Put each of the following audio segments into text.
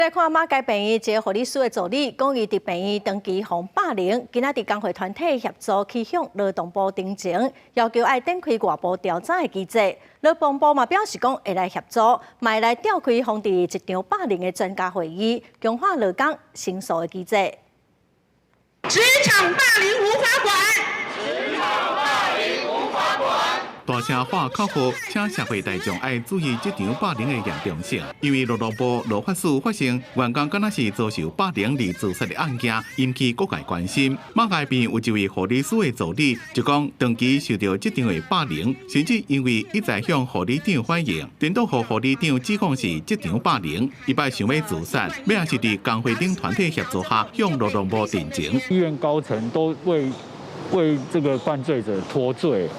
來看馬偕病院一个護理師的助理，講伊佇病院長期予霸凌，今仔日工會團體協助去向勞動部陳情，要求愛展開外部調查的機制。勞動部嘛表示講會來協助，嘛會來召開防治職場霸凌的專家會議，強化勞工申訴的機制。職場霸凌無法管。職場霸凌無法管。大聲喊口號，請社會大眾愛注意職場霸凌的嚴重性。因為勞動部勞法署發現員工敢若是遭受霸凌而自殺的案件，引起各界關心。馬偕病院有一位護理師的助理，就講長期受著職場的霸凌，甚至因為一再向護理長反映，顛倒予護理長指控是職場霸凌，伊擺想欲自殺，尾仔是佇工會等團體協助下向勞動部陳情。醫院高層都為這個犯罪者脫罪。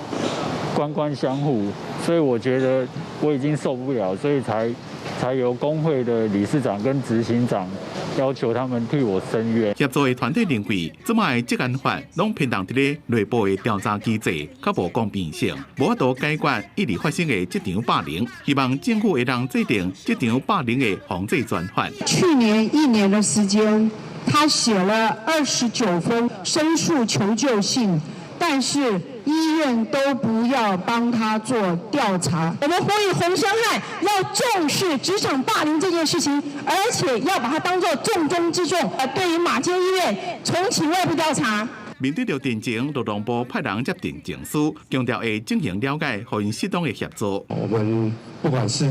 官官相護，所以我覺得我已經受不了，所以才由工會的理事長跟執行長要求他們替我申冤。協助的團體認為，這擺的職安法攏偏重佇咧內部的調查機制，較無公平性，無法度解決一直發生的職場霸凌。希望政府會當制定職場霸凌的防治專法。去年一年的時間，他寫了29封申訴求救信，但是醫院都不要幫他做調查。我們呼籲洪申翰要重視職場霸凌這件事情，而且要把它當作重中之重。對於馬偕醫院重啟外部調查。面對著陳情，勞動部派人接陳情書，強調會進行了解，予𪜶適當的協助。我們不管是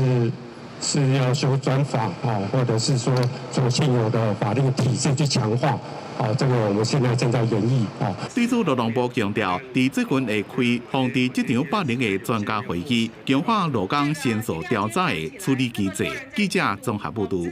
要修專法啊，或者是說從現有的法令體制去強化。啊，這個我們現在正在研議啊。對此，勞動部強調，佇最近會開防治職場霸凌的專家會議，強化勞工申訴調查的處理機制。記者綜合報導。